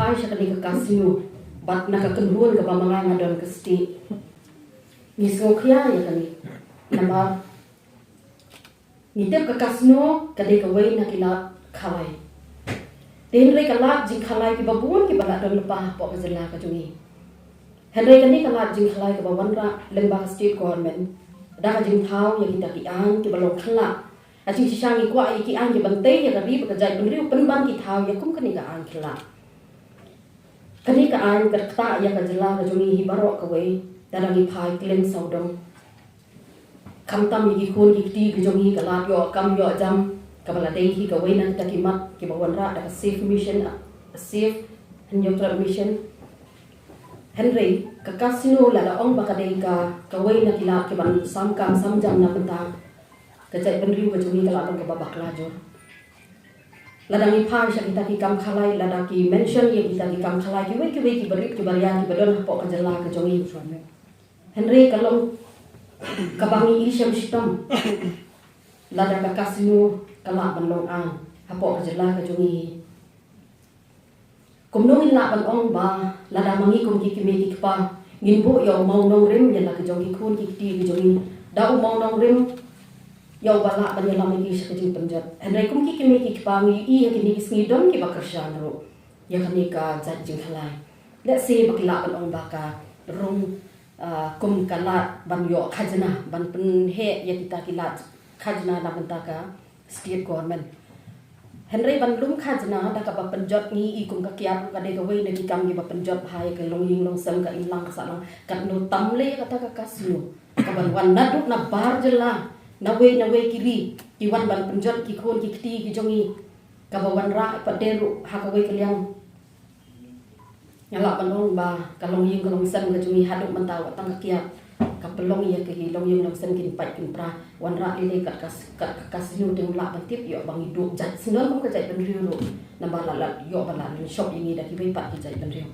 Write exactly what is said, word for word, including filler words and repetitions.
Ai sha kane ka casino bad na ka kynhun kaba ma nga nga don ka state. Ngi sngewkhia ïa kane. Namar ngi tip ka casino ka dei kawei na ki lad khalai. Te hynrei ka lad jingkhalai kiba bun kiba la don lypa hapoh ka jylla ka jong ngi. Hynrei kane ka lad jingkhalai kaba wanrah lyngba ka state government da ka jingthaw ïa kita ki aiñ kiba long khyllah. Ha jingshisha ngi kwah ïa ki aiñ kiban tei ïa ka ri bad ka jaitbynriew pynban ki thaw ïa kum kane ka aiñ khyllah. Kane ka aiñ ka ktah ïa ka jylla ka jong ngi hi baroh kawei, da dang ngi phai khlem sawdong. Khamtam ïa ki khun ki kti ki jong ngi ka lad ïoh kam ïoh jam, kaba la dei hi kawei na kita ki mat kiba wanrah da ka Save Mission, Save Hynñiewtrep Mission. Hynrei ka casino lada ong ba ka dei ka kawei na ki lad kiban sam kam sam jam na bynta ka jaitbynriew ka jong ngi ka la long kaba bakla jur. Lada ngi phai sha kita ki kam khalai, lada ki mention ïa kita ki kam khalai kiwei kiwei kiba rit kiba ria kiba don hapoh ka jylla ka jong ngi. Hynrei ka long kaba ngi i shem shitom lada ka casino ka lah ban long aiñ hapoh ka jylla ka jong ngi. Kumno ngin lah ban ong ba lada ma ngi kum ki kmie ki kpa ngin buh ïa u mawnongrim ïa la ki jong ki khun ki kti ki jong ngi, da u mawnongrim ïa uba lah ban ïalam ïa ki sha ka jingpynjot. Hynrei kum ki kmie ki kpa ngi ïohi ha kine ki sngi don kiba kyrshan ruh ïa kane ka jait jingkhalai. Lehse ba ki lah ban ong ba ka rung, ah, kum ka lad ban ïoh khajna, ban pynheh ïa kita ki lad khajna na bynta ka state government. Hynrei ban lum khajna da kaba pynjot ngi i kum ka kiad ruh ka dei kawei na ki kam kiba pynjot bha ïa ka longïing longsem, ka imlang ka sahlang, katno tam lei ïa kata ka casino kaban wan naduh nabar jylla, nawei nawei ki ri ki wan ban pynjot ki khun ki kti ki jong ngi, kaba wanrah pat de ruh ha kawei ka liang. Nga lah ban ong ba ka longïing ka longsem ka jong ngi haduh mynta wat tang ka kiad ka pynlong ïa ki longïing longsem kin pait kin pra, wanrah lei lei kat ka, kat ka casino te ngim lah ban tip ïoh ba ngi duh jait syndon kum ka jaitbynriew ruh. Namar la, la ïoh ba la lynshop ïa ngi da kiwei pat ki jaitbynriew.